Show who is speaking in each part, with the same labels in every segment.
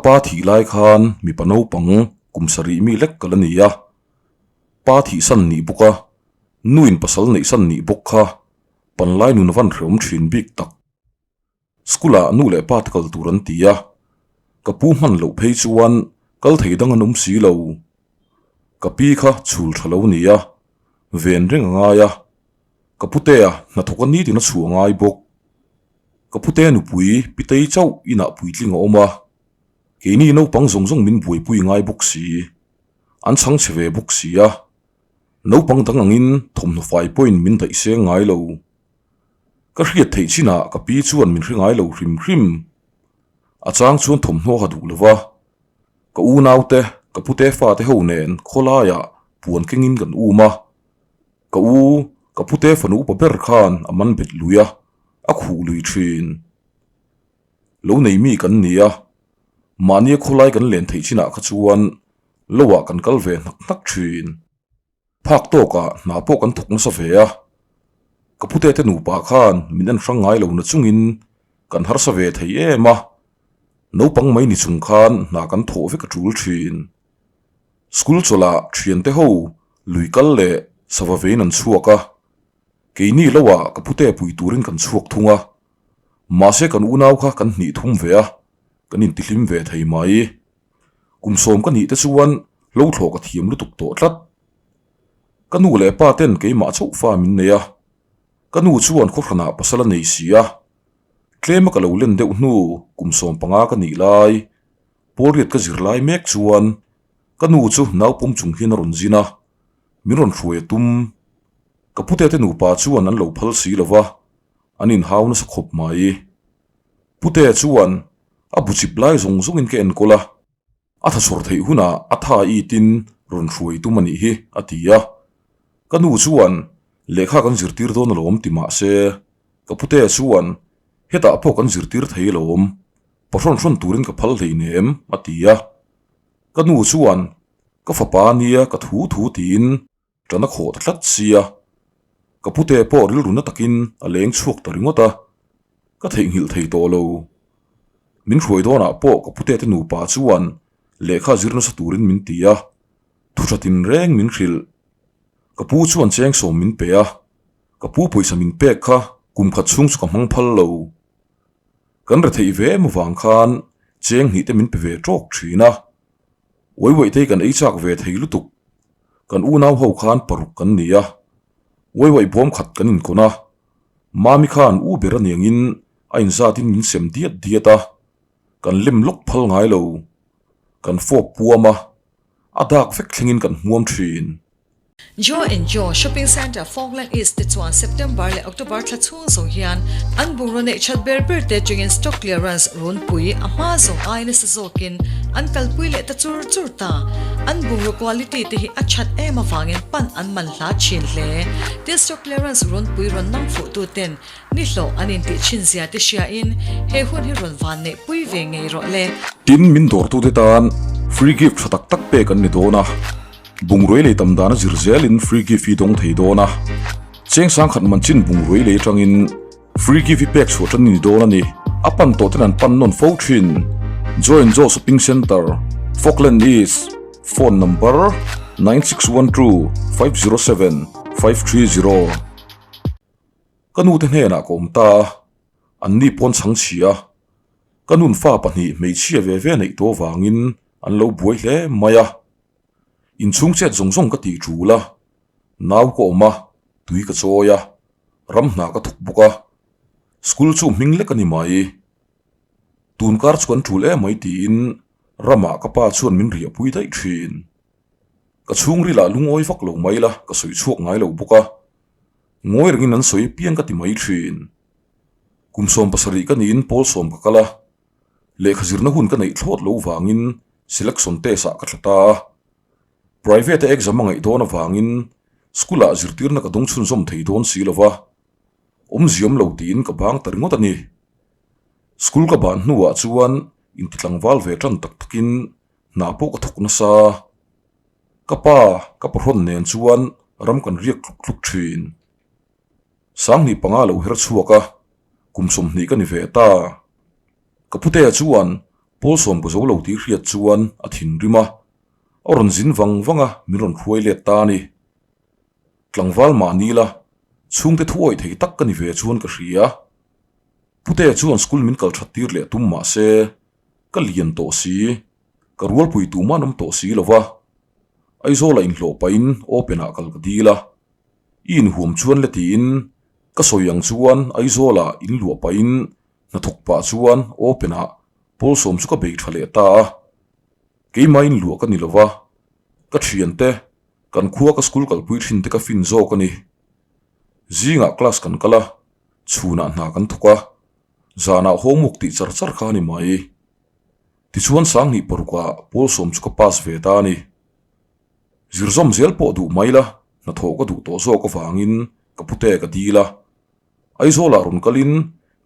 Speaker 1: pa thih lai khan mipa naupang kum sarih mi lek ka la ni a. Pa thih san nih bawk a, nuin pasal neih san nih bawk kha panlai nun a van hreawm thin bik tak. School ah nu leh pa te kal tur an ti a, ka pu hman loh phei chuan kal thei dang an awm si lo. Ka pi kha chhul tha lo ni a, ven reng a ngai a, ka putea hnathawk a nitin a chhuah a ngai bawk. Ka pute nupui Pitei chauh inah puitling a awm a, keini naupang zawng zawng min buaipui ngai bawk si, an chhang chhe ve bawk si a, naupang dang angin thawmhnaw fai pawhin min daih seng ngai lo. Ka hriat theih chinah ka pi chuan min hre ngai lo hrim hrim. A chang chuan thawmhnaw ha duh lo va, ka unaute, ka pute fate ho nen khawlaiah puan kengin kan um a. Ka u, ka pute fanu upa ber khan a man bet lui a, a khuh lui thin. Lo nei mi kan ni a, mahnia khawlai kan len theih chinah kha chuan loah kan kal ve hnak hnak thin. Phak tawkah hna pawh kan thawk nasa ve a, ka pute te nupa khan min en hrang ngai lo na chungin kan harsa ve thei em a, naupang mai ni chung khan hna kan thawh vek a tul thin. School chawlhah thiante ho lui kal leh sava vein an chhuak a, keini loah ka pute pui turin kan chhuak thung a, mahse kan unau kha kan hnih thum ve a, kan intihlim ve thei mai. Kum sawm ka nih te chuan hlo thlawh ka thiam lutuk tawh tlat. Ka nu leh pa ten keimah chauh fa min nei a, ka nu chuan khawhranah pasal a nei si a. Tlema ka lo len deuh hnu kum 15 ka nih lai, Pawlriat ka zir lai mek chuan ka nu chu naupawm chung hian a rawn zin a, min rawn hruai a tum. Ka pute te nupa chuan an lo phal si lo va, an inhau nasa khawp mai. Pute chuan A bu chip lai zawng zawngin ka enkawl a, a tha chhawr theih hunah a tha itin rawn hruai tum a nih hi, a ti a. Ka nu chuan lehkha kan zirtir dawn alawm ti mah se, ka pute chuan hetah pawh kan zirtir thei alawm, pahrawn hrawn turin ka phal hleinem, a ti a. Ka nu chuan ka fapa nia ka thu thu tiin Ṭan a khawh ta tlat sia, ka pute pawh rilru na takin a leng chhuak ta ringawt a, ka theihnghilh thei tawh lo. Min hruai dawnah pawh ka pute te nupa chuan lehkha zir nasa turin min ti a, thu ṭha tinreng min hrilh. Ka pu chuan cheng sawm min pe a, ka pu pawisa min pek kha kum khat chhung chu ka hmang phal lo. Kan retheih ve em avang khan cheng hnih te min pe ve ṭawk ṭhin a, Uaiuaih te kan ei chak ve thei lutuk. Kan unau ho khan paruk kan ni a, uaiuaih bawm khat kan inkawn a, Mami khan u ber aniangin a inzatin min sem diat diat a, kan lem lawk phal ngai lo. Kan fawp puam a, a dak vek thlengin kan hmuam thin.
Speaker 2: Joe and Joe Shopping Centre Falkland East te chuan September leh October thla chhung zawng hian an bungraw neih that ber ber te atangin stock clearance runpui a hma zawng ai nasa zawkin an kalpui leh ta chur chur ta. An bungraw quality te hi a that em avangin pan an man hla thin hle. Tin stock clearance runpui rawn nang fuh tu ten ni hlawh an intih thin zia te hriain he hun hi rawn van neih pui ve ngei rawh le.
Speaker 1: Tin min dawrtute tan free gift tha tak tak pek an ni dawn a. Bungrui lei tam dana zir zelin free gift hi dawng thei dawn a, cheng sangkhat man chin bungrui lei atangin free gift hi pek chhuah tan a ni dawn a ni. A pan tawh ten an pan nawn fo thin. Join Joe Shopping Centre, Falkland East, Phone number, 9612 507 530. Ka nu te hnenah ka awm ta a, an ni pawn chhang chhia. Ka nun fa pahnih hmeichhia ve ve neih tawh avangin an lo buai hle mai a. Inchhung chet zawng zawng ka tih tul a, nau ka awm a, tui ka chawi a, ram hna ka thawk bawk a, school chu hming lek a ni mai. Tun kar chu kan tul em mai tiin ramah ka pa chuan min riahpui daih thin. Ka chhungril ah lungawi vak lo mai la ka sawi chhuak ngai lo bawk a, ngawi rengin an sawi piang ka ti mai thin. Kum 70 ka niin pawl sawm ka kal a, Lehkha zirna hun ka neih thlawt lo vangin selection test ah ka thla ta a. Private a exam a ngaih dawn avangin school ah zirtirna ka dawng chhunzawm thei dawn si lo va, awmziam lo tiin ka bang ta ringawt a ni. School ka ban hnuah chuan intitlangval ve tan tak takin hna pawh ka thawk nasa. Ka pa, ka pahrawn nen chuan ram kan riak tluk tluk thin. 25 lo her chhuak a, kum 20 ka ni ve ta. Ka putea chuan Pawl sawm ka zo lo tih hriat chuan a thinrim a, a rawn zin vang vang a min rawn hruai let ta a ni. Tlangval mahni la, chhungte thu awih thei tak ka ni ve chuan ka hria. Putea chuan school min kal that tir leh tum mah se, ka lian tawh si, ka rualpui tumah an awm tawh si lo va. Aizawla inhlawh pahin open ah kal ka dil a, i inhuam chuan le tiin ka sawi ang chuan Aizawla inluah pahin hnathawk pah chuan open ah pawlsawm chu ka bei tha leh ta a. Keimah inluah ka ni lo va, ka thiante kan khua ka school kalpui thin te ka fin zawk a ni. Zingah class kan kal a, chhunah hna kan thawk a, zanah homework tih char char kha a ni mai. Tichuan Sanghnih parukah pawlsawm chu ka pass ve ta a ni. Zirzawm zel pawh duh mai la, hnathawh ka duh tawh zawk avangin ka pute ka dil a. Aizawlah rawn kalin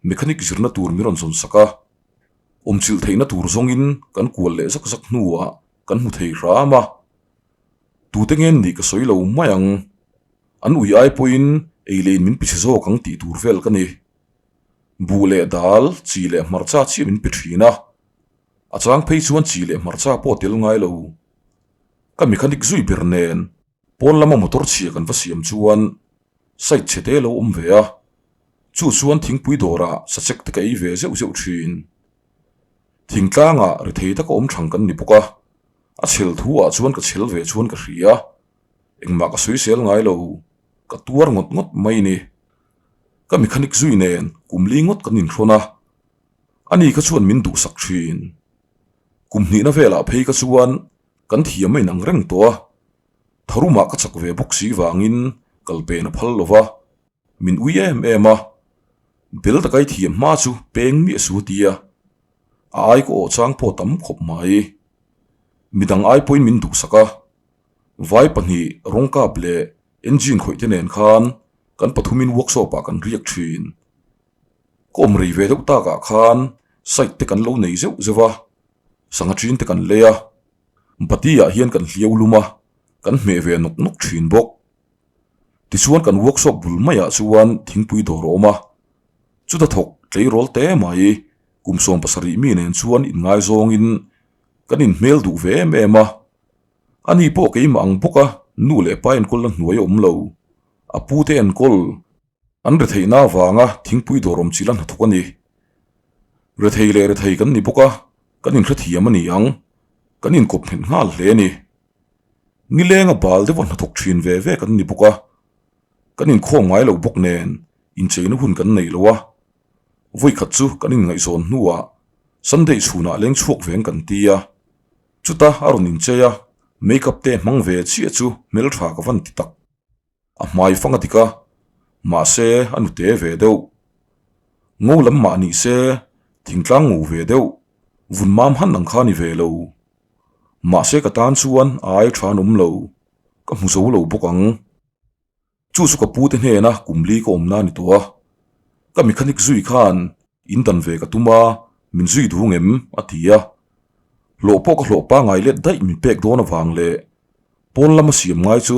Speaker 1: mechanic zirna tur min rawn zawn sak a, awmchilh theihna tur zawngin kan kual leh zak zak hnuah kan hmu thei hram a. Tute ngen nih ka sawi lo mai ang, an ui ai pawhin ei leh in min pe chhe zawk ang tih tur vel ka ni. Buh leh dal, chi leh hmarcha chiah min pe thin a, a chang phei chuan chi leh hmarcha pawh a tel ngai lo. Ka mechanic zui ber nen pawn lama motor chhia kan va siam chuan site chhe te lo awm ve a, chu chuan thingpui dawrah sachek te ka ei ve zeuh zeuh thin. Thingtlangah rethei taka awm thang kan ni bawk a, a chhel thu ah chuan ka chhel ve chuan ka hria, engmah ka sawisel ngai lo, ka tuar ngawt ngawt mai ni. Ka mechanic zui nen kum li ngawt kan inhrawn a, ani kha chuan min duhsak thin. Kum hnihna velah phei kha chuan kan thiam a inang reng tawh a, tharumah ka chak ve bawk si vangin kal pen a phal lo va, min ui em em a, bel taka i thiam hma chu peng miah su a ti a, a ai ka awh chang pawh tam khawp mai. Midang ai pawhin min duhsak a, vai pahnih rawng kap leh engine khawih te nen khan kan pathumin workshop ah kan riak thin. Ka awm rei ve deuh takah khan site te kan lo nei zeuh zeuh a, sangha chin te kan lei a, bati ah hian kan hliau lum a, kan hmeh ve nawk nawk thin bawk. Tichuan kan workshop bul maiah chuan thingpui dawr a awm a, chuta thawk tleirawl te mai kum 70 mi nen chuan inngaizawngin kan inhmel duh ve em em a, ani pawh keimah ang bawk a nu leh pa enkawlna hnuai a awm lo, a pu te enkawl. An retheihna avanga thingpui dawr awm chila hnathawk a ni. Rethei leh rethei kan ni bawk a, kan inhrethiam a ni ang, kan inkawp nghet nghal hle a ni. Nilenga bal deuha hnathawk thin ve ve kan ni bawk a, kan inkhawm ngai lo bawk nen incheina hun kan nei lo a. Vawikhat chu kan inngaihzawn hnuah Sunday chhunah leng chhuak veng kan ti a, chuta a rawn inchei a, make-up te hmang ve chiah chu hmeltha ka van ti tak. A hmai fang a dik a, mahse a nute ve deuh. Ngo lam mah ni se thingtlang ngo ve deuh, vun mam han ang kha ni ve lo. Mahse ka tan chuan a ai tha an awm lo, ka hmu zo lo bawk ang. Chu chu ka pu te hnena kum li ka awmna a ni tawh a, ka mechanic zui khan in dan ve ka tum a, min zui duh ngem a ti a. Hlawh pawh ka hlawh pangngai let daih min pek dawn avang leh pawn lama siam ngai chu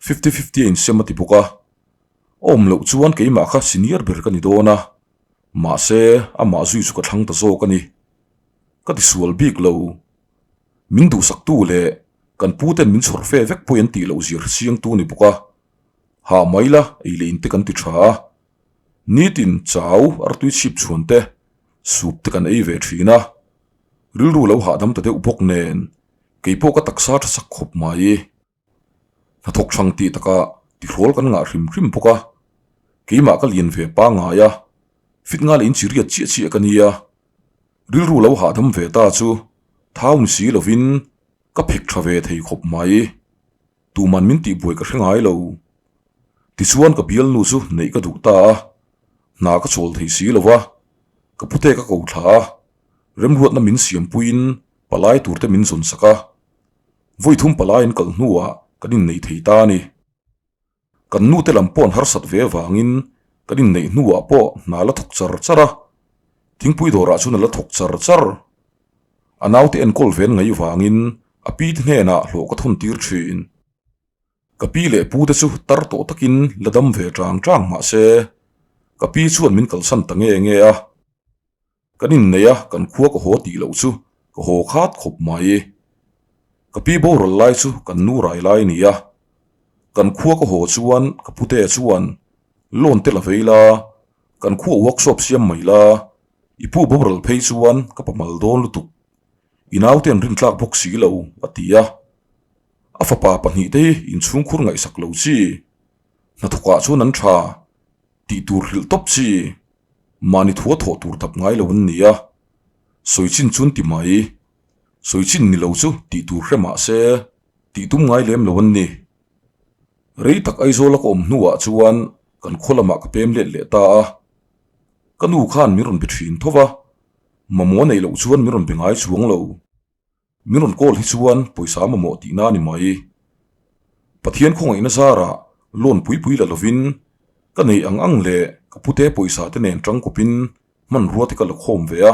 Speaker 1: fifty fifty a insem a ti bawk a. A awm loh chuan keimah kha senior ber ka ni dawn a, mahse amah zui chu ka thlang ta zawk a ni. Ka tisual bik lo. Min duhsaktu leh kan pu ten min chhawr fe vek pawhin an tih loh zir siangtu ni bawk a. Hah mai la ei leh in te kan ti tha a. Nitin chau artui chhip chhuan te soup te kan ei ve thin a. Rilru lo hahdam ta deuh bawk nen keipawh ka taksa tha sak khawp mai. Hnathawk hrang tih takah tihrawl kan ngah hrim hrim bawk a, keimah ka lian ve pangngai a, fit nga leh inchi riat chiah chiah ka nia. Rilru lo hahdam ve ta chu thau ni si lovin ka phek tha ve thei khawp mai. Tuman min tihbuai ka hre ngai lo. Tichuan ka bialnu chu neih ka duh ta a, hna ka chawl thei si lo va, ka pute ka ko thla a, remruatna min siampuiin palai turte min zawn sak a. Vawi thum palai an kal hnuah kan inneih thei ta a ni. Kan nute lam pawh an harsat ve avangin kan inneih hnuah pawh hna la thawk char char a, thingpui dawrah chuan a la thawk char char. A naute enkawl ve an ngaih vangin a pi te hnenah hlawh ka thawn tir thin. Ka pi leh pu te chu tar tawh takin la dam ve chang chang mah se ka pi chuan min kalsan ta nge nge a. Kan inneih a kan khua ka haw tih loh chu. Ka haw khat khawp mai. Ka pi boral lai chu kan nu rai lai a ni a. Kan khua ka haw chuan ka pute chuan loan te la vei la, kan khua workshop siam mai la, i pu boral phei chuan ka pa mal dawn lutuk. I naute an rintlak bawk si lo, a ti a. A fapa pahnihte hi inchhungkhur ngaihsak lo chi, hnathawkah chuan an tha. Tih tur hrilh tawp chi, mahni thua thawh tur dap ngai lo an ni a, sawi chin chuan ti mai, sawi chin ni lo chu tih tur hre mah se tih tum ngai lem lo an ni. Rei tak Aizawl a ka awm hnuah chuan kan khaw lamah ka pem let leh ta a, ka nu khan min rawn be thin tho va, mamawh neih loh chuan min rawn be ngai chuang lo. Min rawn call hi chuan pawisa mamawh tihna a ni mai. Pathian khawngaihna zarah loan pui pui la lovin ka nei ang ang leh ka pute pawisa te nen tangkawpin hmanrua te ka la khawm ve a.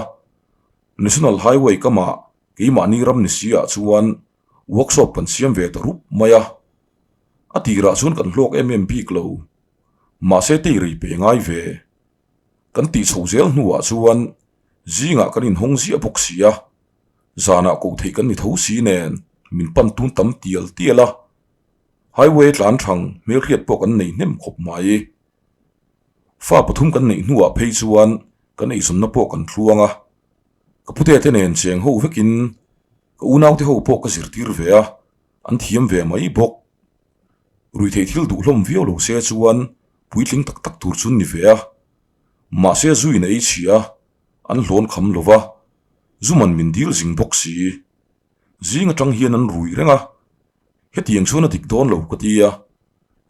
Speaker 1: National Highway kamah keimahni ram ni si ah chuan workshop kan siam ve ta rup mai a. A tirah chuan kan hlawk em em bik lo. Mahse tei rei pe ngai ve. Kan tih chho zel hnuah chuan zingah kan inhawng ziah bawk si a. Zanah koh theih kan ni tho si nen min pan tun tam tial tial a, highway tlan thang hmelhriat pawh kan nei hnem khawp mai. Fa pathum kan neih hnuah phei chuan kan eizawnna pawh kan thluang a, ka pute te nen cheng ho vekin ka unaute ho pawh ka zirtir ve a, an thiam ve mai bawk. Ruihtheih thil duh hlawm viau lo se chuan puitling tak tak tur chu an ni ve a, mahse zuin a ei chhia a, an hlawn kham lo va. Zuman min dil zing bawk si. Zing atang hian an rui reng a, hetiang chuan a dik dawn lo ka ti a,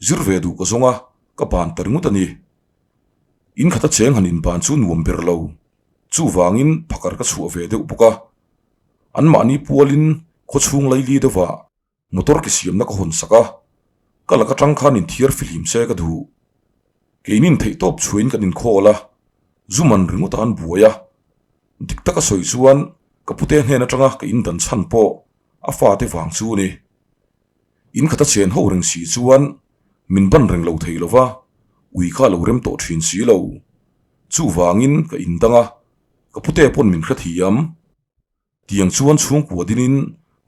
Speaker 1: zir ve duh ka zawng a, ka ban ta ringawt a ni. In khata cheng han inban chu nuam ber lo, chuvangin phakar ka chhuah ve deuh bawk a. Anmahni pualin khawchhung laili deuhah Motor ke siamna ka hawn sak a, ka lak atang khan inthiar fihlim se ka duh. Keinin theihtawp chhuahin kan inkhawl a, zu man ringawt a an buai a. Dik taka sawi chuan ka pute hnen atanga ka indan chhan pawh a fate vang chu a ni. In khata chen ho reng si chuan min ban reng lo thei lo va, ui kha a lo rem tawh thin si lo. Chuvangin ka indang a, ka pute pawn min hrethiam. Tiang chuan chhungkua dinin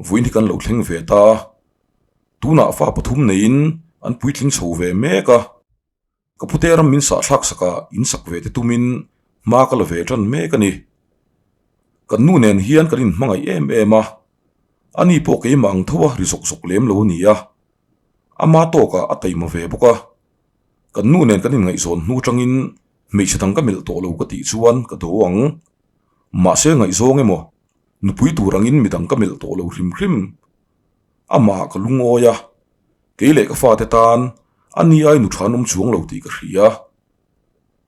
Speaker 1: vawiin hi kan lo thleng ve ta a, tunah fa pathum neiin an puitling chho ve mek a, ka pute ram min sahthlak sakah in sak ve te tumin hma ka la ve tan mek a ni. Kan nu nen hian kan inhmangaih em em a, ani pawh keimah ang tho a ri zawk zawk lem lo a ni a, ama tawkah a taima ve bawk a, kan nu nen kan inngaihzawn hnu tangin hmeichhe dang ka melh tawh lo ka tih chuan ka do ang. Mahse ngaihzawng emaw, nupui tur angin midang ka melh tawh lo hrim hrim. Amah ka lungawi a, kei leh ka fate tan a ni ai nu tha an awm chuang lo tih ka hria.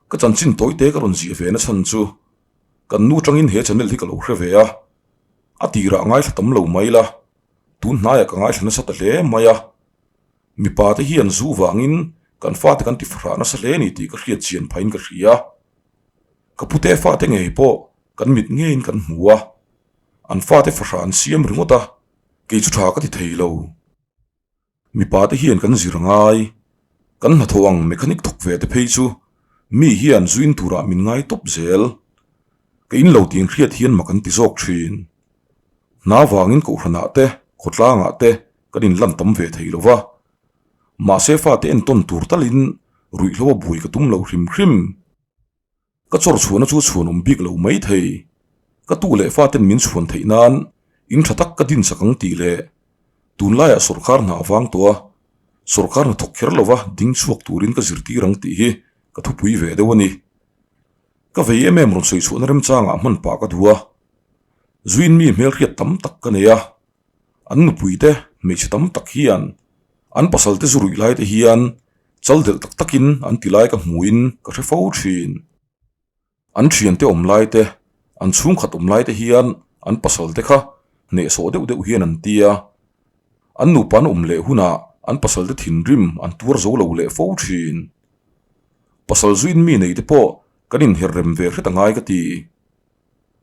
Speaker 1: Ka chanchin tawite ka rawn ziah ve na chhan chu kan nu tangin he channel hi ka lo hre ve a, a tirah ngaithla tam lo mai la, tun hnaiah ka ngaithla nasa ta hle mai a. Mipa te hian zu vangin kan fate kan tifahrah nasa hle ni tih ka hriat chian phahin ka hria. Ka pute fate ngei pawh kan mit ngeiin kan hmu a, an fate fahra an siam ringawt a, kei chu tha ka ti thei lo. Mipa te hian kan zir ngai, kan hnathawh ang mechanic thawk ve te phei chu mi hian zu in turah min ngai tawp zel. Ka in lo tih inhriat hian mak an ti zawk thin. Hna vangin kohhranah te, khawtlangah te kan inlan tam ve thei lo va, mahse fate entawn tur talin ruihhlo a buai ka tum lo hrim hrim. Ka chawr chhuahna chu chhuan awm bik lo mai thei. Ka tu leh faten min chhuan theih nan in tha tak ka din sak ang tih leh tunlaiah sawrkar hna avang tawh a, sawrkar hna thawk kher lova ding chhuak turin ka zirtir ang tih hi ka thupui ve deuh a ni. Ka vei em em rawn sawi chhuahna remchangah hman pah ka duh a, zuin mi hmelhriat tam tak ka nei a, An nupuite hmeichhe tam tak hian an pasalte zu ruih lai te hian chal delh tak takin an ti lai ka hmuhin ka hre fo thin. An thiante awm lai te, an chhungkhat awm lai te hian an pasalte kha hnehsawh deuh deuh hian an ti a. An nupa an awm leh hunah an pasalte thinrim an tuar zo lo leh fo thin. Pasal zuin mi nei te pawh kan inher rem ve hret a ngai ka ti.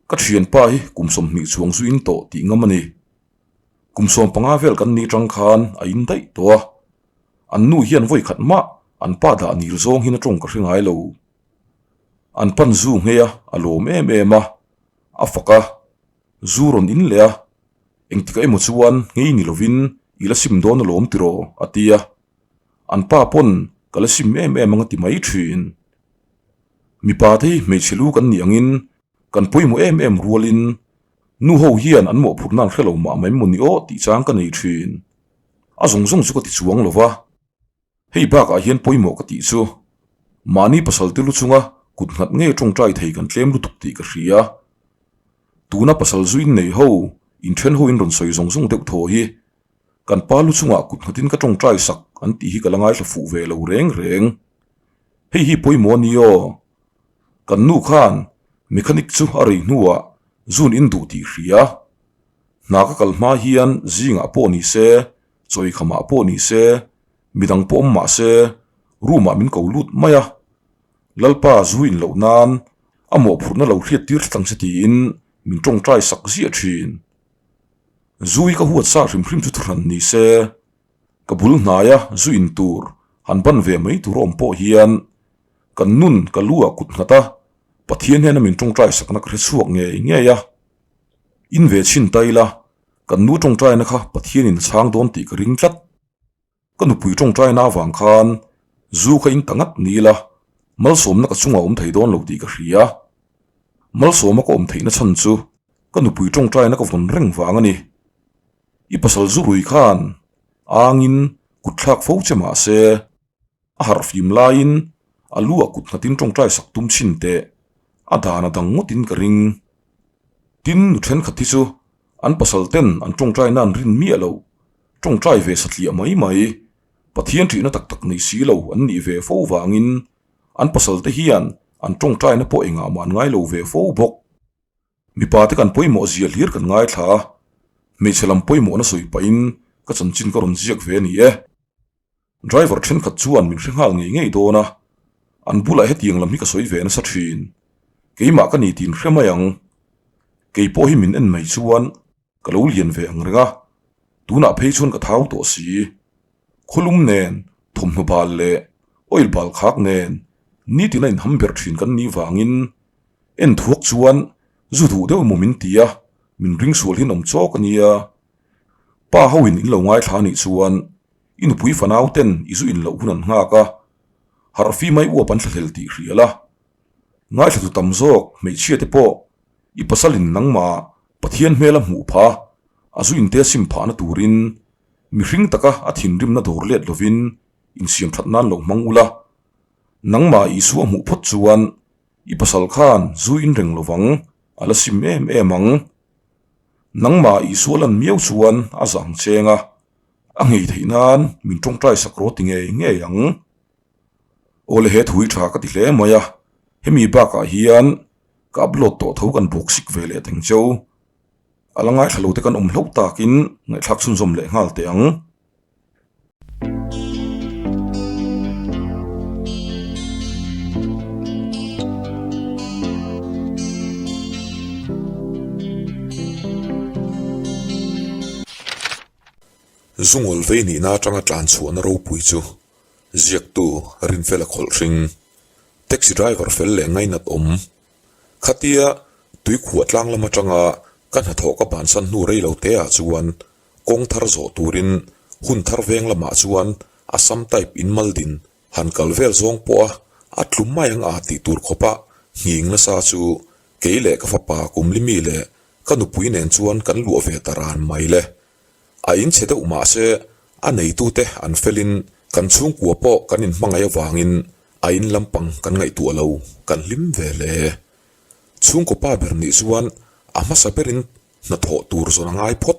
Speaker 1: Ka thianpa hi kum 20 chuang zu in tawh tih ngam a ni. Kum 15 vel kan ni tang khan a in daih tawh a. An nu hian vawi khat mah an pa dah nil zawng hin a tawng ka hre ngai lo. An pan zu nghei a, a lawm em em a, a fak a. Zu rawn in leh a, engtikah emaw chuan ngei ni lovin i la sim dawn alawm tiraw a ti a, an pa pawn ka la sim em em ang a ti mai thin. Mipa te hi hmeichhe lu kan nih angin kan pawimawh em em rualin nu ho hian an mawhphurhna an hre lo mah mai maw ni aw tih chang ka nei thin. A zawng zawng chu ka ti chuang lo va. Hei bakah hian pawimawh ka tih chu mahni pasal te lu chunga kut nghat ngei tawngtai thei kan tlem lutuk tih ka hria. Tuna pasal zu in nei ho, inthen ho in rawn sawi zawng zawng deuh thaw hi kan pa lu chungah kut nghatin ka tawngtai sak an tih hi ka la ngaithla fuh ve lo reng reng. Hei hi pawimawh a ni aw. Kan nu khan mechanic chu a rei hnuah zun in duh tih hria. Hna ka kal hma hian zingah pawh ni se Chawi khamah pawh ni se, midang pawh awm mah se, room ah min ko lut mai a. Lalpa zu in loh nan a mawhphurhna lo hriat tir tlat ang che tiin min tawngtai sak ziah thin. Zu hi ka huat sa hrim hrim chu thuhran ni se, ka bul hnaia zu in tur han ban ve mai tur a awm pawh hian kan nun ka lu ah kut nghat a, Pathian hnena min tawngtai sakna ka hre chhuak ngei ngei a. In ve chhin ta ila Kan nu tawngtaina kha Pathianin a chhang dawn tih ka ring tlat. Ka nupui tawngtaina avang khan zu kha in ta ngat ni ila, malsawmna ka chungah awm thei dawn lo tih ka hria. Malsawma ka awm theihna chhan chu ka nupui tawngtaina ka vawn reng vang a ni. I pasal zu rui khan angin kutthlak fo che mah se, a harhfim laiin a lu ah kut nghatin tawngtai sak tum chhin teh a dan a dang ngawtin ka ring. Tin, nu thenkhat hi chu an pasal ten an tawngtai na an rin miah lo, tawngtai ve satliah mai mai, Pathian ṭihna tak tak nei si lo an nih ve fo vangin an pasal te hian an tawngtaina pawh engah mah an ngai lo ve fo bawk. Mipa te kan pawimawh zia hlir kan ngaithla a, hmeichhe lam pawimawhna sawi pahin ka chanchin ka rawn ziak ve a ni e. Driver thenkhat chuan min hre nghal ngei ngei dawn a, an bulah hetiang lam hi ka sawi ve nasa thin. Keimah ka ni tiin hre mai ang. Kei pawh hi min en mai chuan ka lo lian ve ang reng a, tunah phei chuan ka thau tawh si. Khawlum nen, thawmhnaw bal leh oil bal khak nen nitin a inham ber thin kan nih vangin en thuak chuan zu duh deuh emaw min ti a, min ring sual hian awm chawk a nia. Pa ho in in lo ngaithla anih chuan i nupui fanau ten i zu in loh hun an nghak a, harh fi mai uap an thlahlel tih hrial a. Ngaithla tu tam zawk hmeichhia te pawh i pasal in nangmah Pathian hmel a hmuh phah a zu in te sim phahna turin mihring taka a thinrimna dawr let lovin insiam that nan lo hmang ula. Nangmah Isua hmuh phawt chuan i pasal khan zu in reng lovang a la sim em em ang. Nangmah Isua lan miau chuan a zang cheng a, a nghei theih nan min tawngtai sak rawh ti ngei ngei ang. Awle he thui tha ka ti hle mai a, hemi bakah hian ka upload tawh tho kan bawk sik ve leh teng cheu. A la ngaithla lo te kan awm hlauh takin ngaihthlak chhunzawm leh nghal teh ang. Zungawl vei nihna atanga tlan chhuahna ropui chu ziaktu Rinfela khawlh hring, taxi driver fel leh ngainat awm. Khatia tuikhuah tlang lam atanga ka hnathawh ka bansan hnu rei lo te ah chuan Kawng thar zawh turin hun thar veng lamah chuan Assam type in maldin han kal vel zawng pawha a tlu mai ang a tih tur khawpa nghing nasa chu kei leh ka fapa Kumlimi leh ka nupui nen chuan kan luah ve ta ran mai le. A inchhe deuh mahse a neitute an felin kan chhungkua pawh kan inhmangaih avangin a in lampang kan ngaihtuah lo, kan hlim ve hle. Chhungkaw pa ber nih chuan a hmasa berin Hnathawh tur zawn a ngai phawt.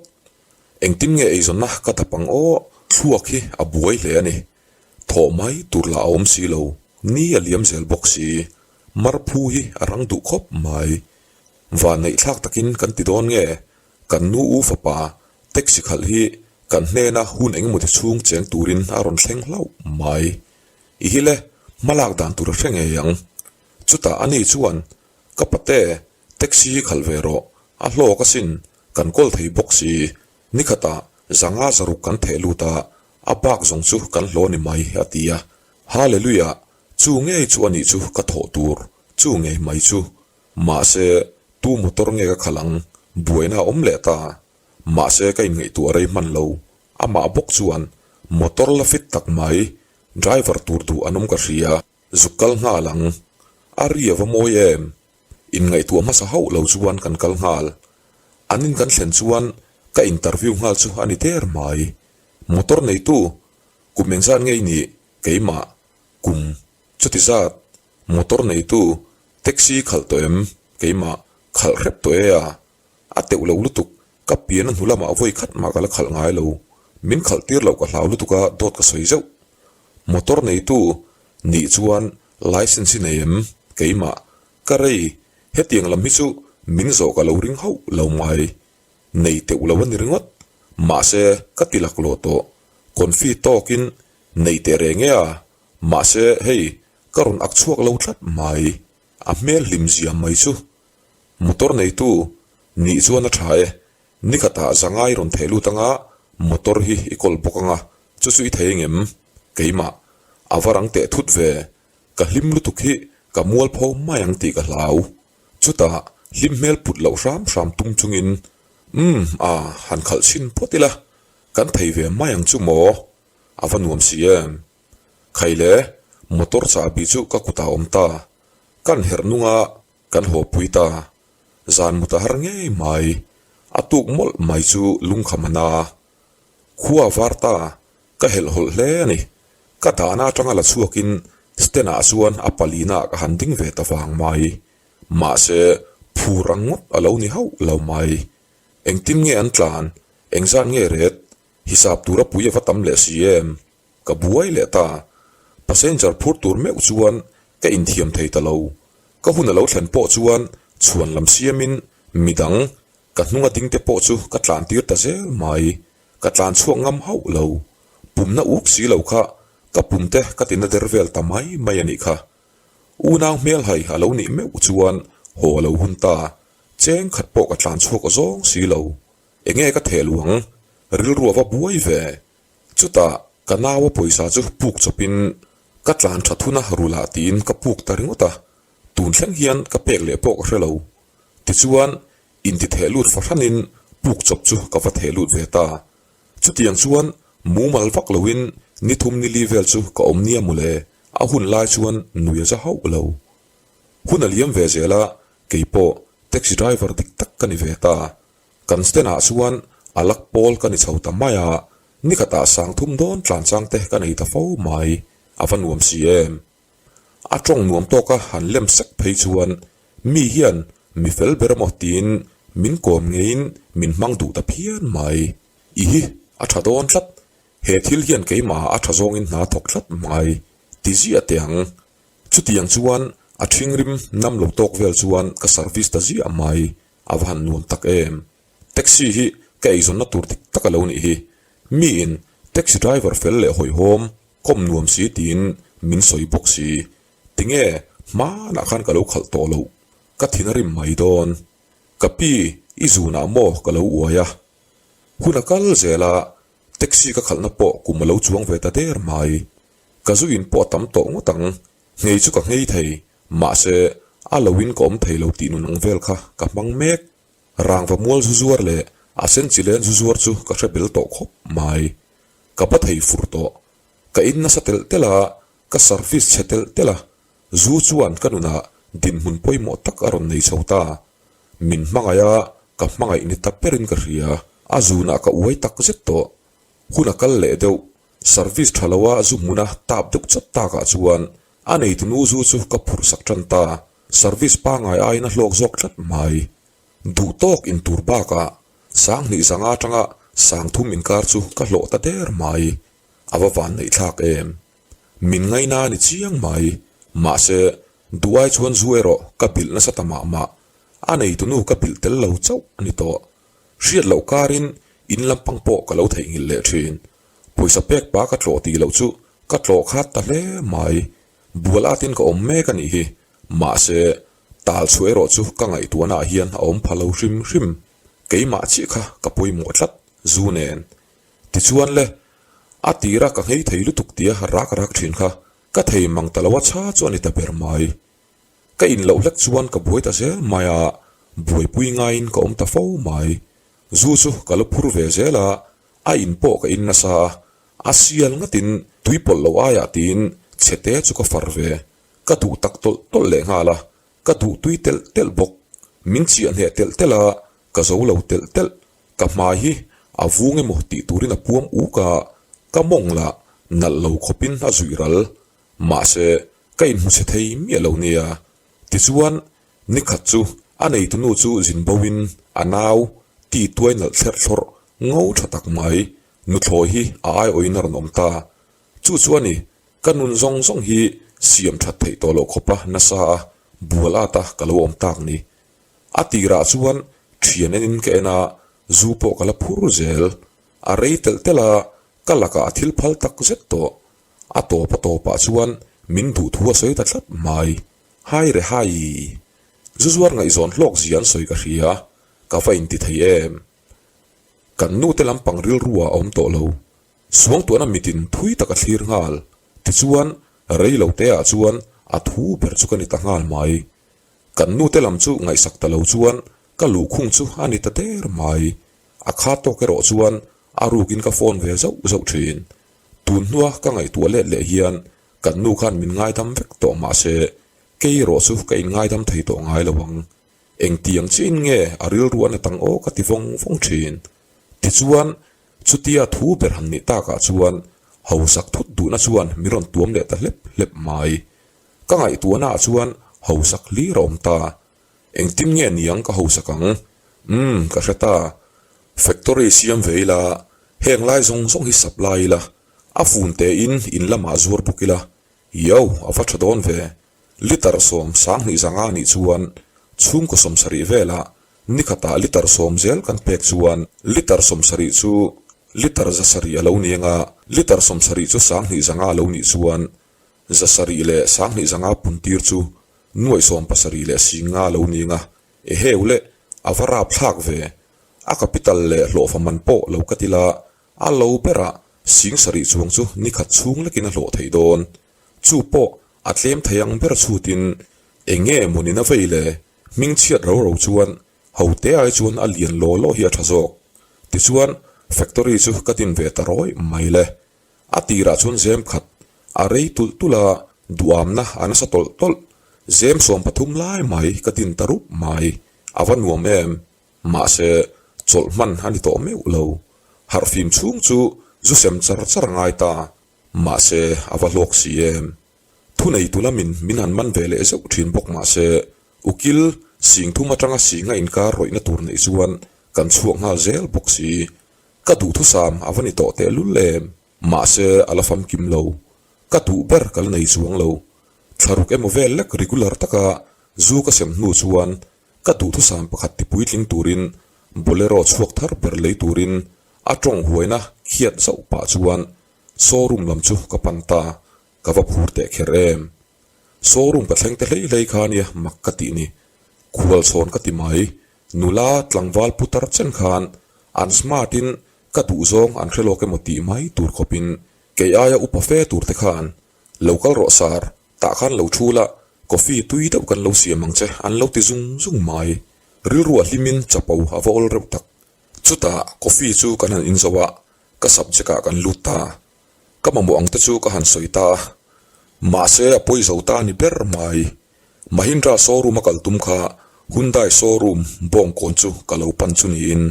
Speaker 1: Engtin nge eizawnna ka dap ang aw? Thluak hi a buai hle a ni. Thawh mai tur lah a awm si lo, ni a liam zel bawk si. Marphu hi a rang duh khawp mai. Vanneihthlak takin kan ti dawn nge? Kan nu u fapa taxi khalh hi kan hnena hun engemaw ti chhung cheng turin a rawn thleng hlauh mai. I hi le, hmalak dan tur a hre ngei ang. Chutah ani chuan, Ka pate, Taxi hi khalh ve rawh, a hlawk asin, kan kawl thei bawk si, nikhatah zanga zaruk kan theh lut a, a bak zawng chu kan hlaw ni mai a ti a. Hallelujah, chu ngei chu anih chu ka thawh tur, chu ngei mai chu. Mahse, tu motor nge ka khalh ang? Buaina a awm leh ta. Mahse ka inngaihtuah rei hman lo. Amah bawk chuan motor la fit tak mai, driver tur duh an awm ka hria. Zuk kal nghal ang. A ri a va mawi em? Inngaihtuah hmasa hauh lo chuan kan kal nghal. An in kan thlen chuan ka interview nghal chu a ni der mai. Motor neitu, kum engzat nge i nih? Keimah, kum chuti zat. Motor neitu, taxi khalh tawh em? Keimah, khalh hrep tawh e a. A teuh lo lutuk, ka pian a hnu lamah vawi khat mah ka la khalh ngai lo. Min khalh tir loh ka hlau lutuk a, dawt ka sawi zeuh. Motor neitu nih chuan licence hi nei em? Keimah, ka rei, hetiang lam hi chu min zawh ka lo ring hauh lo mai. Nei teuh lo a ni ringawt. Mahse, ka ti laklawh tawh. Confi tawkin nei teh reng e a, mahse hei ka rawn ak chhuak lo tlat mai. A hmel hlim zia mai chu. Motor neitu nih chuan a tha e, nikhatah zangai rawn theh lut anga motor hi i kawl bawk anga chu chu i thei ngem? Keimah, a va rang teh thut ve, ka hlim lutuk hi ka mualpho mai ang tih ka hlau. Chutah hlim hmel put loh hram hram tum chungin, Umm a, han khalh chhin phawt ila, kan thei ve mai ang chu maw? A va nuam si em? Khaile, motor chahbi chu ka kutah a awm ta, kan herh nunga Kan haw pui ta. Zan mut a har ngei mai. A tuk mawlh mai chu lungkham a na. Khua a var ta, ka helh hawlh hle a ni. Ka dahna atanga la chhuakin stand ah chuan a palina ah ka han ding ve ta vang mai. Mahse, phur ang ngawt a lo ni hauh lo mai. Engtin nge an tlan? Engzat nge ret? Hisap tura pui a va tam leh si em? Ka buai leh ta. Passenger phur tur meuh chuan ka inthiam thei ta lo. Ka hun a lo thlen pawh chuan chhuan lam siamin midang ka hnunga ding te pawh chu ka tlan tir ta zel mai. Ka tlan chhuak ngam hauh lo. Pumna uk si lo kha ka pum te ka tina der vel ta mai mai a nih kha. Unau hmelhai a lo nih meuh chuan haw a lo hun ta. Cheng khat pawh ka tlan chhuak zawng si lo. Enge ka theh luang? Rilru a va buai ve. Chutah ka naua pawisa chu puk chawpin ka tlan tha thun a rulah tiin ka puk ta ringawt a, tun thleng hian ka pek leh pawh ka hre lo. Tichuan, inti theh lut fahranin puk chawp chu ka va theh lut ve ta. Chutiang chuan mumal vak loin ni thum ni li vel chu ka awm nia mawle, a hun lai chuan nui a za hauh lo. Hun a liam ve zel a, keipawh taxi driver dik tak ka ni ve ta. Kan stand ah chuan a lak pawl ka ni chho ta mai a, nikhatah sang thum dawn tlan chang te ka nei ta fo mai, a va nuam si em. A tawng nuam tawka han lem sek phei chuan mi hian mi fel ber emaw tiin min kawm ngeiin min hmang duh ta phian mai. I hi a tha dawn tlat, he thil hian keimah a tha zawngin hna thawk tlat mai ti ziah teh ang. Chutiang chuan a thingrim nam lo tawk vel chuan ka service ta ziah mai. A va han nuam tak em? Taxi hi ka eizawnna tur dik tak a lo nih hi. Miin taxi driver fel leh hawihhawm, kawm nuam si tiin min sawi bawk si. Tinge hmanah khan ka lo khalh tawh loh, ka thin a rim mai dawn. Ka pi, i zunah maw ka lo uai a. Hun a kal zel a, taxi ka khalhna pawh kum a lo chuang ve ta der mai. Ka zu in pawh a tam tawh ngawt ang, nghei chu ka nghei thei. Mahse, a loin ka awm thei lo tih nun ang vel kha ka hmang mek. Rangva mual zu zuar leh a sen chi len zu zuar chu ka hre bel tawh khawp mai. Ka ba thei fur tawh. Ka in nasa telh telh a, ka service chhe telh telh a, zu chuan ka nunah dinhmun pawimawh tak a rawn nei chho ta. Min hmangaih a, ka hmangaih ni ta berin ka hria. A zunah ka uai tak zet tawh. Hun a kal leh deuh, service tha loa zu hmuna tap deuh chawt takah chuan A neitunu zu chu ka phurh sak tan ta, service pangai aiin a hlawk zawk tlat mai. Duh tawk in tur bakah 2000 zanga atanga 3000 inkar chu ka hlawh ta der mai. A va van neih thlak em. Min ngaina a ni chiang mai. Mahse, duh ai chuan zu erawh ka bilh nasa ta mah mah. A neitunu ka bilh tel lo chauh a ni tawh. Hriat loh karin in lampang pawh ka lo theihnghilh leh thin. Pawisa pek pa ka tlawh tih loh chu ka tlawh khat ta hle mai. Bual atin ka awm mek a nih hi. Mahse, tal chhuah erawh chu ka ngaihtuahna ah hian a awm pha lo hrim hrim. Keimah chiah kha ka pawimawh tlat, zu nen. Tichuan le, a tira ka nghei thei lutuk tia rak rak thin kha ka thei mang ta lo a cha chu a ni ta ber mai. Ka in loh hlek chuan ka buai ta zel mai a. Buaipui ngaiin ka awm ta fo mai. Zu chu ka la phur ve zel a, a in pawh ka in nasa a, a sial ngatin tui pawlh loh aiah tiin chhete chu ka far ve. Ka duh tak tawlh tawlh leh nghal a, ka duh tui telh telh bawk. Min chiah hneh telh telh a, ka zo lo telh telh. Ka hmai hi a vung emaw tih turin a puam uk a, ka mawng lah nalh lo khawpin a zuih ral. Mahse, ka inhmu chhe thei miah lo nia. Tichuan, nikhat chu a neitunu chu zin bo in a nau ti tuai nalh thlerh thlawrh ngo tha tak mai nuthlawi hi a aiawhin a rawn awm ta. Chu chu a ni, ka nun zawng zawng hi siam that theih tawh loh khawpa nasa a bual at a ka lo awm tak ni. A tirah chuan thian enin ka en a, zu pawh ka la phur zel. A rei telh telh a, ka lakah a thil phal tak zet tawh. A tawp a tawpah chuan min duh thu a sawi ta tlat mai. Hai re hai! Zu zuar ngaihzawn hlawk zia an sawi ka hria, ka va inti thei em? Kan nute lampang rilru ah a awm tawh lo. Suangtuahna mitin thui tak a thlir nghal. Tichuan, rei lo te ah chuan a thu ber chu ka ni ta nghal mai. Kan nute lam chu ngaihsak ta lo chuan ka luhkhung chu a ni ta der mai. A kha tawk erawh chuan a rukin ka phone ve zauh zauh thin. Tun hnua ka ngaihtuah let leh hian kan nu khan min ngaidam vek tawh mahse kei erawh chu ka inngaidam thei tawh ngai lo ang. Engtiang chiahin nge a rilru a na tang aw ka ti vawng vawng thin. Tichuan, chutia thu ber han nih takah chuan hausak thut duhna chuan min rawn tuam leh ta hlep hlep mai. Ka ngaihtuahnaah chuan hausak hlir a awm ta. Engtin nge niang ka hausak ang? Umm, ka hre ta. Factory siam ve ila, heng lai zawng zawng hi supply ila, a fun tein in lamah zuar bawk ila. Yo, a va tha dawn ve. Litre 72 zanga nih chuan chhungkaw 70 velah nikhatah litre 10 zel kan pek chuan litre 70 chu litre 700 a lo ni anga, litre 70 chu 20 zanga a lo nih chuan 720 zanga puntir chu Nuaih 70 leh 50 lo ni anga, eheu le, a va rap thlak ve. A capital leh hlawhfa man pawh lo ka ti la, a lo berah 7000 chuang chu ni khat chhung lekin a hlawh thei dawn. Chu pawh a tlem thei ang ber chhutin eng nge maw nina vei le, hming chhiat ro ro chuan ho te ai chuan a lian law law hi a tha zawk. Tichuan factory chu ka tin ve ta rawih mai le. A tirah chuan zem khat a rei tulh tulh a, duamna a nasa tawlh tawlh. Zem 13 lai mai ka tin ta rup mai. A va nuam em? Mahse, chawlh hman a ni tawh meuh lo. Harhfim chhung chu zu sem char char a ngai ta. Mahse, a va hlawk si em? Thuneitu lamin min han man ve leh zeuh thin bawk mahse, ukil 3000 atanga singa inkar rawihna tur neih chuan kan chhuak nghal zel bawk si. Ka duhthusam a va ni tawh tehlul em? Mahse, a la famkim lo. Ka duh ber ka la nei chuang lo. Thlaruk emaw vel lek regular taka zu ka sem hnu chuan ka duhthusam pakhat ti puitling turin Bolero chhuak thar ber lei turin a tawng huaina khiat zauh pah chuan showroom lam chu ka pan ta, ka va phur teh kher em. Showroom ka thleng te hlei hlei kha nia mak ka tih ni. Khual chhawn ka ti mai, nula tlangval putar chen khan an smart in ka duhzawng an hre lawk emaw tih mai tur khawpin kei aia upa fe tur te khan lo kal rawh sar, tah khan lo thu la, coffee tui deuh kan lo siam ang che an lo ti zung zung mai. Rilru a hlimin chapo a va awl reuh tak. Chutah coffee chu kan han inzo a, ka subject ah kan lut ta. Ka mamawh ang te chu ka han sawi ta a, mahse a pawi zo ta a ni ber mai. Mahindra showroom a kal tum kha Hyundai showroom bawngkawn chu ka lo pan chu niin.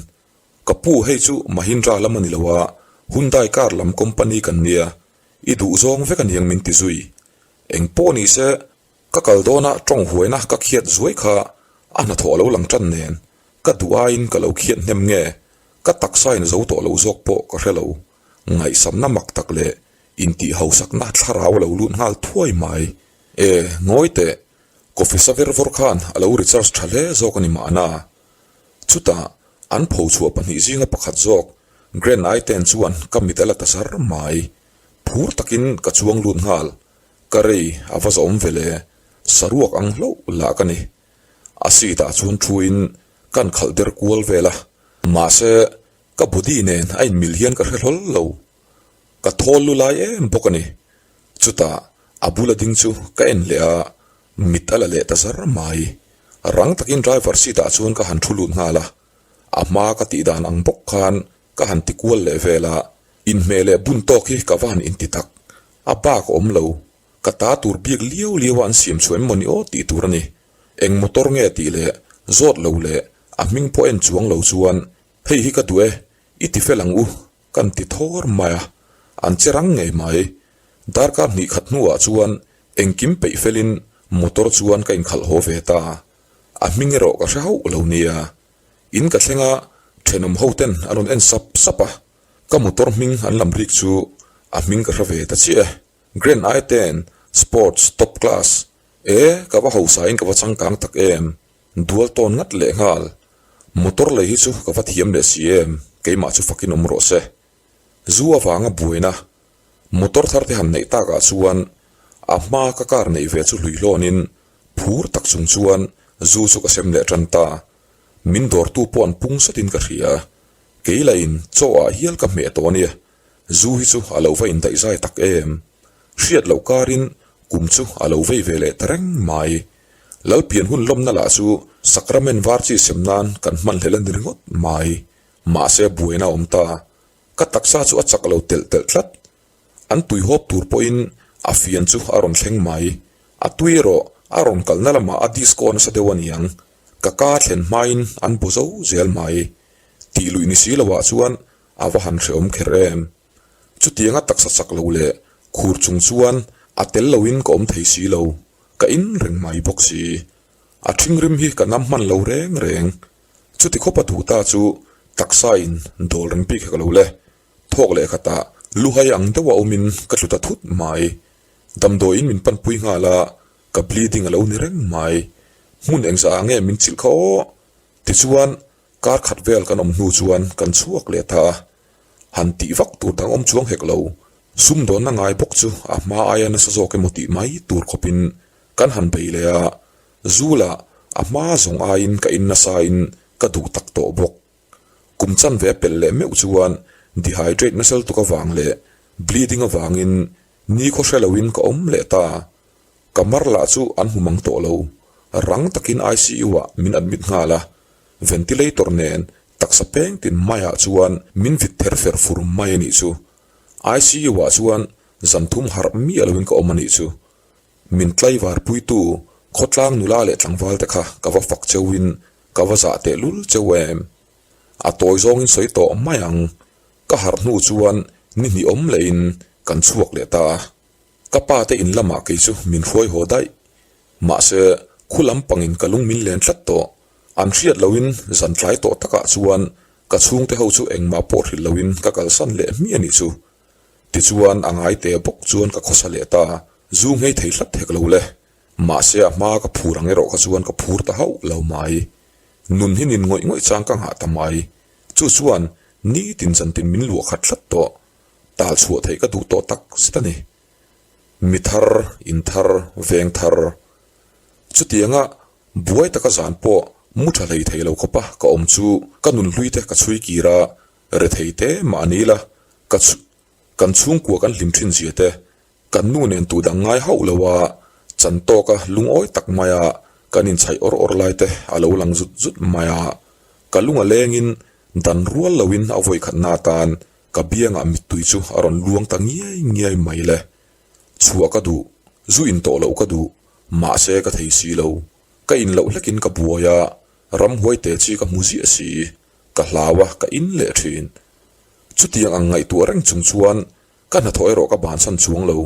Speaker 1: Ka pu hei chu Mahindra lam a ni lo a, Hyundai car lam company kan nia, i duh zawng vek a niang min ti zui. Eng pawh ni se, ka kal dawna tawng huaina ka khiat zuai kha a hnathawh a lo lang tan nen, ka duh aiin ka lo khiat hnem nge, ka taksa in zo tawh lo zawk pawh ka hre lo. Ngaihsamna mak tak leh intih hausakna thlarau a lo lut nghal thuai mai. E, ngawi teh, coffee sa ver vawr khan a lo recharge tha hle zawk a ni mahna. Chutah, an pho chhuah pahnih zinga pakhat zawk, Grand i-ten chuan ka mit a la ta zar mai. Phur takin ka chuang lut nghal. Ka rei a va zawm ve le, saruak ang hlauh lah ka ni. A seat ah chuan thuin kan khalh der kual vel a, mahse ka body nen a inmil hian ka hre hlawl lo. Ka thawl lu lai em bawk a ni. Chutah a bula ding chu ka en leh a, mit a la leh ta zar mai. Rang takin driver seat ah chuan ka han thu lut nghal a, a hma ka tih dan ang bawk khan ka han ti kual leh vel a, inhmeh leh bun tawk hi ka va han inti tak. A bak a awm lo, ka ta tur bik liau liau a an siam chhuah em mawni aw tih tur a ni. Eng motor nge tih leh zawt lo leh a hming pawh en chuang lo chuan hei hi ka duh e, i ti fel ang u kan ti thawr mai a, an che rang ngei mai. Darkar hnih khat hnuah chuan engkim peih felin motor chuan ka inkhalh haw ve ta. A hming erawh ka hre hauh lo nia. In ka thleng a, thenawm ho ten an rawn en sap sap a. Ka motor hming an lam rik chu a hming ka hre ve ta chiah e. Grand i10 Sports Top Class E, ka va hausain ka va changkang tak em. Dual tawn ngat leh nghal. Motor lei hi chu ka va thiam leh si em, keimah chu fakin awm rawh se. Zu avanga buaina motor thar te han neih takah chuan a hma ka car neih ve chu hlui hlawnin phur tak chung chuan zu chu ka sem leh tan ta. Min dawrtu pawh an pung satin ka hria. Kei lahin chaw ah hial ka hmeh tawh ania, zu hi chu a lo va indaihzai tak em. Hriat loh karin kum chu a lo vei ve leh ta reng mai. Lalpian hun lawmna lah chu sakramen var chi sem nan kan hman hlel a ni ringawt mai. Mahse buaina a awm ta. Ka taksa chu a chak lo telh telh tlat. An tui hawp tur pawhin a fian chu a rawn thleng mai. A tui erawh a rawn kalna lamah a disco nasa deuh a niang. Ka ka thlen hmain an bu zo zel mai. Tih luih ni si loah chuan a va han hrehawm kher em. Chutianga taksa chak lo leh khur chung chuan a tel loin ka awm thei si lo, ka in reng mai bawk si. A ṭhingrim hi ka nam hman lo reng reng. Chuti khawpa duh ta chu taksa in dawl reng bik hek lo le. Thawk leh khatah luhai ang deuha awmin ka tlu ta thut mai. Damdawiin min panpui nghal a, ka bleeding a lo ni reng mai. Hmun engzah ah nge min chilh kha aw? Tichuan kar khat vel kan awm hnu chuan kan chhuak leh ta a. Han tih vak tur dang awm chuang hek lo. Sumdawnna ngai bawk chu a hma aia nasa zawk emaw tih mai tur khawpin kan han bei leh a, zu lah a hma zawng aiin ka in nasain ka duh tak tawh bawk. Kum chanve a pelh leh meuh chuan dehydrate nasal tuk avang leh bleeding avangin nikhaw hre loin ka awm leh ta. Ka mar lah chu an hmu mang tawh lo. Rang takin ICU ah min admit nghal a, ventilator nen taksa peng tin maiah chuan min vit ther fer fur mai a nih chu. ICU ah chuan zan thum harh miah loin ka awm a nih chu. Min tlaivar puitu khawtlang nula leh tlangval te kha ka va fak cheuhin ka va zah tehlul cheu em. A tawi zawngin sawi tawh mai ang. Ka harh hnu chuan ni hnih awm lehin kan chhuak leh ta a. Ka pa te in lamah kei chu min hruai haw daih. Mahse, khu lampangin ka lung min len tlat tawh. An hriat lohin zan tlai tawh takah chuan ka chhungte ho chu engmah pawh hrilh lohin ka kalsan leh hmiah a nih chu. Tichuan a ngai te bawk chuan ka khawsa leh ta, zu nghei thei hlat hek lo le. Mahse a hma ka phur ang erawh kha chuan ka phur ta hauh lo mai. Nun hi nin ngawih ngawih chang ka nghah ta mai. Chu chuan nitin zantin min luah khat tlat tawh. Tal chhuah theih ka duh tawh tak zet a ni. Mi thar, in thar, veng thar. Chutianga buai taka zan pawh mu tha hlei thei lo khawpa ka awm chu ka nun hlui te ka chhui kir a, rethei te mah ni ila ka kan chhungkua kan hlim thin zia te, kan nu nen tu dang ngai hauh lo a, chan tawka lungawi tak maia kan inchhaih awr awr lai te a lo lang zut zut mai a, ka lung a lengin dan rual loin a vawikhatna atan ka biangah mittui chu a rawn luang ta ngiai ngiai mai le. Chhuah ka duh, zu in tawh loh ka duh, mahse ka thei si lo. Ka in loh hlekin ka buai a, ramhuai te chi ka hmu ziah si. Ka hlau a, ka in leh thin. Chutiang ang ngaihtuah reng chung chuan ka hnathawh erawh ka bansan chuang lo.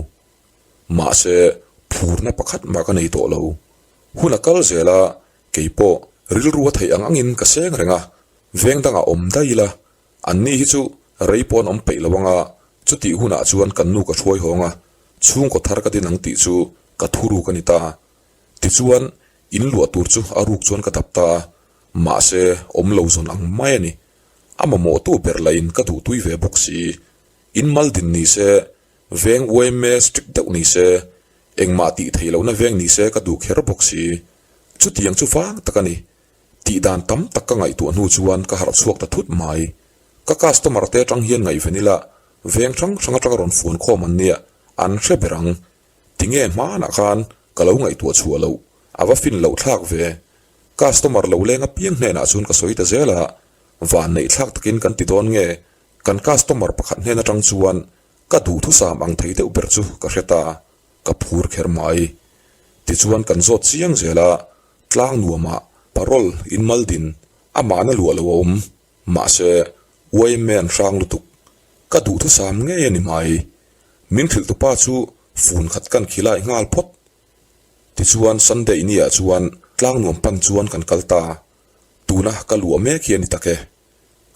Speaker 1: Mahse, phurna pakhat mah ka nei tawh lo. Hun a kal zel a, kei pawh rilru a theih ang angin ka seng reng a, veng dangah awm daih ila, Anni hi chu rei pawh an awm peih lo ang a, chutih hunah chuan kan nu ka hruai hawng a, chhungkaw thar ka din ang tih chu ka thu ruk a ni ta. Tichuan, in luah tur chu a ruk chuan ka dap ta a, mahse awm lo zawn ang mai a ni. A mamawhtu ber lahin ka duhtui ve bawk si. In mal din ni se, veng yma strict deuh ni se, engmah tih theih lohna veng ni se ka duh kher bawk si. Chutiang chu vang tak a ni. Tih dan tam tak ka ngaihtuah hnu chuan ka harh chhuak ta thut mai. Ka customer te atang hian ngaihven ila, veng hrang hrang atanga rawn fuan khawm an nia, an hre ber ang. Tinge hmanah khan ka lo ngaihtuah chhuah loh, a va fin loh thlak ve. Customer lo leng apiang hnenah chuan ka sawi ta zel a, vanneih thlak takin kan ti dawn nge, kan customer pakhat hnen atang chuan ka duhthusam ang thei deuh ber chu ka hre ta, ka phur kher mai. Tichuan kan zawt chiang zel a, tlang nuamah parole in mal din amahna luah lo a awm, mahse yma an hrang lutuk, ka duhthusam ngei a ni mai. Min hrilh tupa chu fun khat kan khilai nghal phawt. Tichuan Sunday ni ah chuan tlang nuam pan chuan kan kal ta. Tuna ka luah mek hi a ni tak e.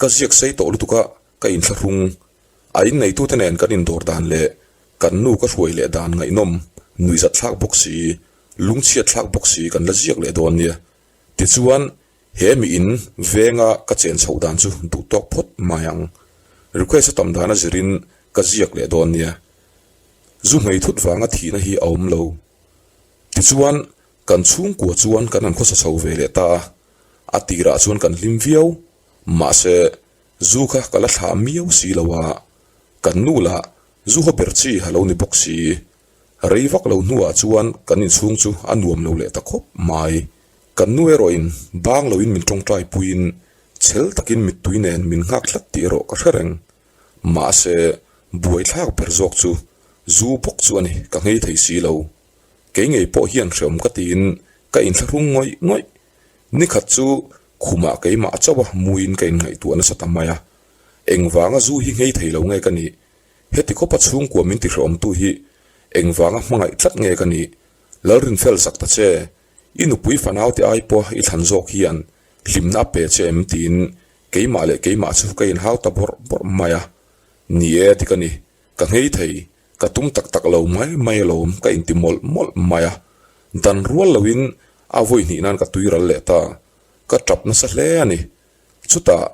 Speaker 1: Ka ziak sei tawh lutuk a, ka inthlahrung. A inneitute nen kan indawr dan leh kan nu ka hruai leh dan ngaihnawm, nuihzat thlak bawk si, lungchhiat thlak bawk si kan la ziak leh dawn nia. Tichuan he mi in venga ka chen chhoh dan chu duh tawk phawt mai ang. Request a tam dan a zirin ka ziak leh dawn nia. Zu hmei thut vanga thihna hi a awm lo. Tichuan, kan chhungkua chuan kan han khawsa chho ve leh ta a, a tirah chuan kan hlim viau. Mahse, zu kha ka la thlah miau si lo a, kan nu lah zu haw ber chi a lo ni bawk si. Rei vak lo hnuah chuan kan inchhung chu a nuam lo leh ta khawp mai. Kan nu erawhin bang loin min tawngtai puiin chhel takin mittui nen min nghak tlat tih erawh ka hre reng. Mahse, buaithlak ber zawk chu zu bawk chu a ni, ka nghei thei si lo. Kei ngei pawh hian hreawm ka tiin ka inthlahrung ngawih ngawih. Nikhat chu khumah keimah chauha muin ka inngaihtuah nasa ta mai a. Engvanga zu hi nghei thei lo nge ka nih? Heti khawpa chhungkua min tihreawmtu hi engvanga hmangaih tlat nge ka nih? Lalrinfel zak ta che, i nupui fanaute ai pawha i thlan zawk hian hlimna a pe che em? tiin Keimah leh keimah chu ka inhau ta bawrh bawrh mai a, ni e dik a ni, ka nghei thei, ka tum tak tak lo mai mai alawm ka inti mawlh mawlh mai a, dan rual loin a vawi hnih nan ka tui ral leh ta, ka tap nasa hle a ni. Chutah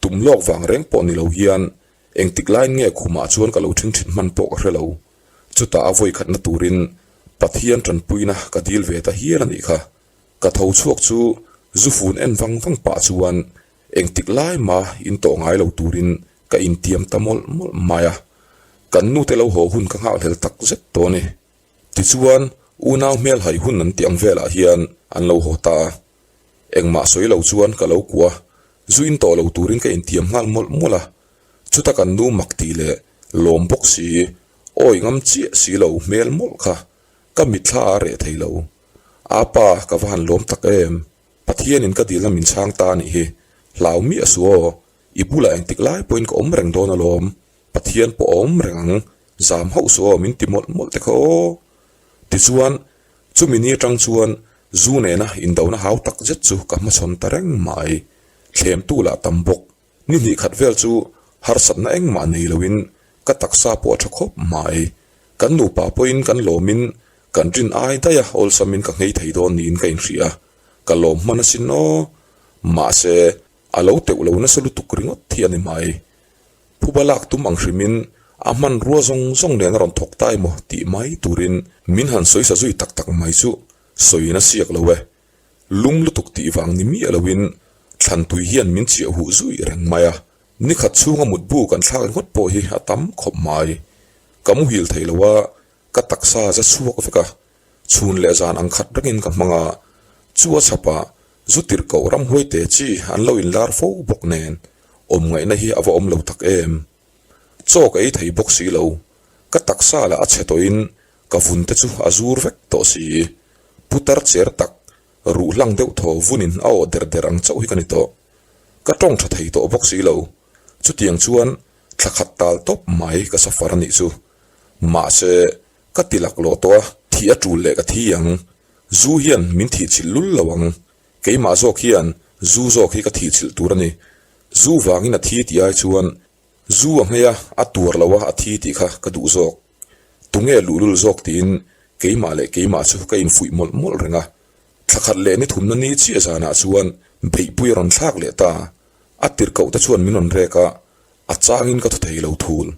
Speaker 1: tum lawk vang reng pawh ni lo hian engtik laiin nge khumah chuan ka lo ṭhingṭhit hman pawh ka hre lo, chutah a vawi khatna turin Pathian ṭanpuina ka dil ve ta hial a nih kha. Ka tho chhuak chu zu fun en vang vang pah chuan engtik lai ma in tawh ngai lo turin ka intiam ta mawlh mawlh mai a, kan nute lo haw hun ka nghakhlel tak zet tawh a ni. Tichuan unau hmel hai hun an tih ang velah hian an lo haw ta a, engmah sawi lo chuan ka lo kuah a, zu in tawh lo turin ka intiam nghal mawlh mawlh a, chuta kan nu mak tih leh lawm bawk si, awi ngam chiah si lo hmel mawlh kha ka mitthla a reh thei lo. Apa, ka va han lawm tak em? Pathianin ka dilna min chhang ta a nih hi. Hlau miah suh aw, i bulah engtik lai pawhin ka awm reng dawn alawm. Pathian pawh a awm reng ang, zam hauh suh aw min ti mawlh mawlh te kha aw. Tichuan, chumi ni atang chuan zu nena indona hau tak zet chu ka hmachhawn ta reng mai. Thlemtu lah tam bawk. Ni hnih khat vel chu harsatna engmah nei loin ka taksa pawh a tha khawp mai. Kan nupa pawhin kan lawmin kan rin ai daih a, awlsamin ka nghei thei dawn niin ka inhria. Ka lawm hman asin aw. Mahse, a lo teuh lo nasa lutuk ringawt hi a ni mai. Phuba lak tum ang hrimin a hmanrua zawng zawng nen a rawn thawk ta emaw tih mai turin min han sawisa zui tak tak mai chu sawiin a siak lo e. Lum lutuk tih vang ni miah loin thlantui hian min chiah huh zui reng mai a, nikhat chhunga mutbu kan thlak ringawt pawh hi a tam khawp mai. Ka muhil thei lo a, ka taksa za chhuak vek a, chhun leh zan ang khat rengin ka hmang a, chu a chhapah zu tirhkoh ramhuai te chi an lo inlar fo bawk nen awm ngaihna hi a va awm lo tak em. Chaw ka ei thei bawk si lo, ka taksa lah a chhe tawhin ka vun te chu a zur vek tawh si. Putar cher tak, ruh hlang deuh thaw vunin a awh der der ang chauh hi ka ni tawh. Ka tawng tha thei tawh bawk si lo. Chutiang chuan thla khat tal tawp mai ka safar a nih chu. Mahse, ka ti laklawh tawh a, thih a tul leh ka thi ang. Zu hian min thih chilh lul lo ang. Keimah zawk hian zu zawk hi ka thih chilh tur a ni. Zu vangin a thi tih ai chuan zu a hmei a, a tuar lo a, a thi tih kha ka duh zawk. Tunge luhlul zawk tiin keimah leh keimah chu ka infuih mawlh mawlh reng a. Thla khat leh ni thumna ni chiah zanah chuan beihpui a rawn thlak leh ta. A tirhkoh te chuan min rawn rek a, a changin ka thaw thei lo thul.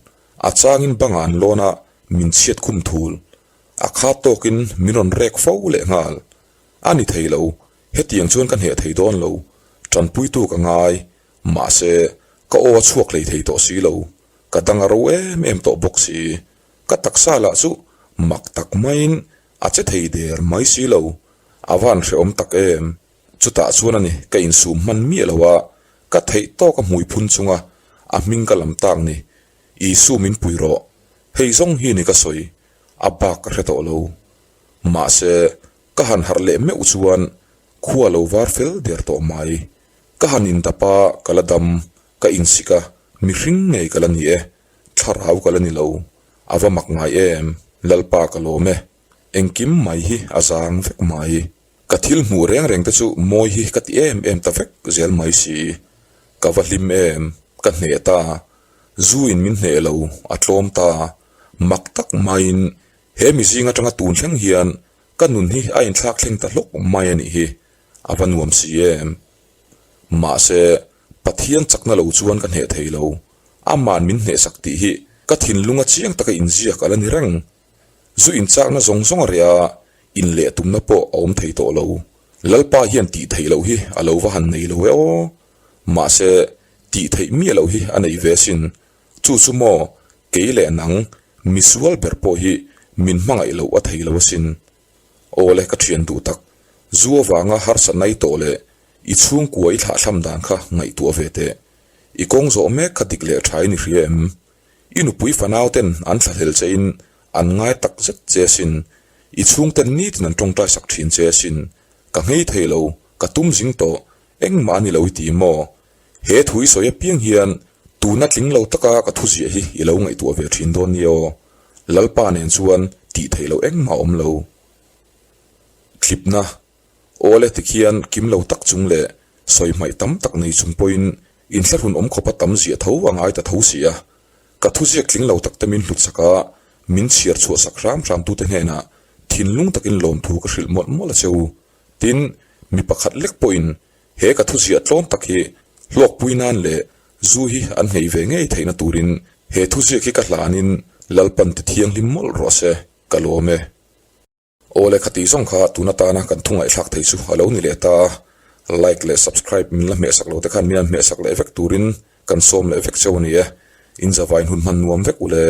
Speaker 1: A changin bangah an lawn a, min chhiat khum thul. A khat tawkin min rawn rek fo leh nghal. A ni thei lo, hetiang chuan ka hneh thei dawn lo, tanpuitu ka ngai, mahse ka aw a chhuak hlei thei tawh si lo, ka dang a ro em em tawh bawk si, ka taksa lah chu mak tak maiin a che thei der mai si lo, a van hrehawm tak em. Chutah chuan a ni, ka insum hman miah lo a, ka theih tawk a hmui phun chunga a hming ka lam tak ni. Isu min pui rawh. Hei zawng hi ni ka sawi, a bak ka hre tawh lo. Mahse, ka han harh leh meuh chuan khua lo var fel der tawh mai. Ka han indap a, ka la dam, ka insik a, mihring ngei ka la ni e, thlarau ka la ni lo. A va mak ngai em, Lalpa ka lawm e. Engkim mai hi a zang vek mai. Ka thil hmuh reng reng te chu mawi hi ka ti em em ta vek zel mai si. Ka va hlim em, ka hneh ta. Zu in min hneh lo, a tlawm ta. Mak tak maiin he mi zing atanga tun thleng hian ka nun hi a inthlak thleng ta hlawk mai a nih hi. A va nuam si em. Mahse, Pathian chakna lo chuan ka hneh thei lo. Aman min hnehsak tih hi ka thinlunga chiang taka inziak a la ni reng. Zu inchakna zawng zawng a reh a, inleh tumna pawh a awm thei tawh lo. Lalpa hian tih theih loh hi a lo va han nei lo e aw. Mahse, tih theih miah loh hi a nei ve asin. Chu chu maw, kei leh nang, misual ber pawh hi min hmangaih loh a thei lo asin. Aw le ka thian duh tak, zu avanga harsatna i tawh leh i chhungkua i thlahthlam dan kha ngaihtuah ve teh. I kawng zawh mek kha dik leh tha in i hria em? I nupui fanau ten an thlahlel che in an ngai tak zet che asin. I chhungten nitin an tawngtai sak thin che asin. Ka nghei thei lo, ka tum zing tawh, engmah a ni lo i ti maw? He thu i sawi apiang hian tuna tling lo taka ka thuziah hi i lo ngaihtuah ve thin dawn nia aw. Lalpa nen chuan tih theih loh engmah a awm lo. Thlipna Awle tikhian kim lo tak chung leh sawi hmaih tam tak nei chung pawhin inthlahrun awm khawpa tam ziah tho a ngai ta tho si a. Ka thuziak tling lo takte min hlutsak a, min chhiar chhuahsak hram hramtute hnenah thinlung takin lawmthu ka hrilh mawlh mawlh a che u. Tin, mi pakhat lek pawhin he ka thuziah tlawm tak hi hlawkpui nan leh zu hi an nghei ve ngei theihna turin he thuziak hi ka hlanin Lalpan ti thianghlim mawlh rawh se, ka lawm e. Aw le khati zawng kha tun atana kan thu ngaihthlak thei chu a lo ni leh ta a, like leh subscribe min la hmehsak lo te khan min han hmehsak leh vek turin kan sawm leh vek cheu a ni e, in zavain hun hman nuam vek u le.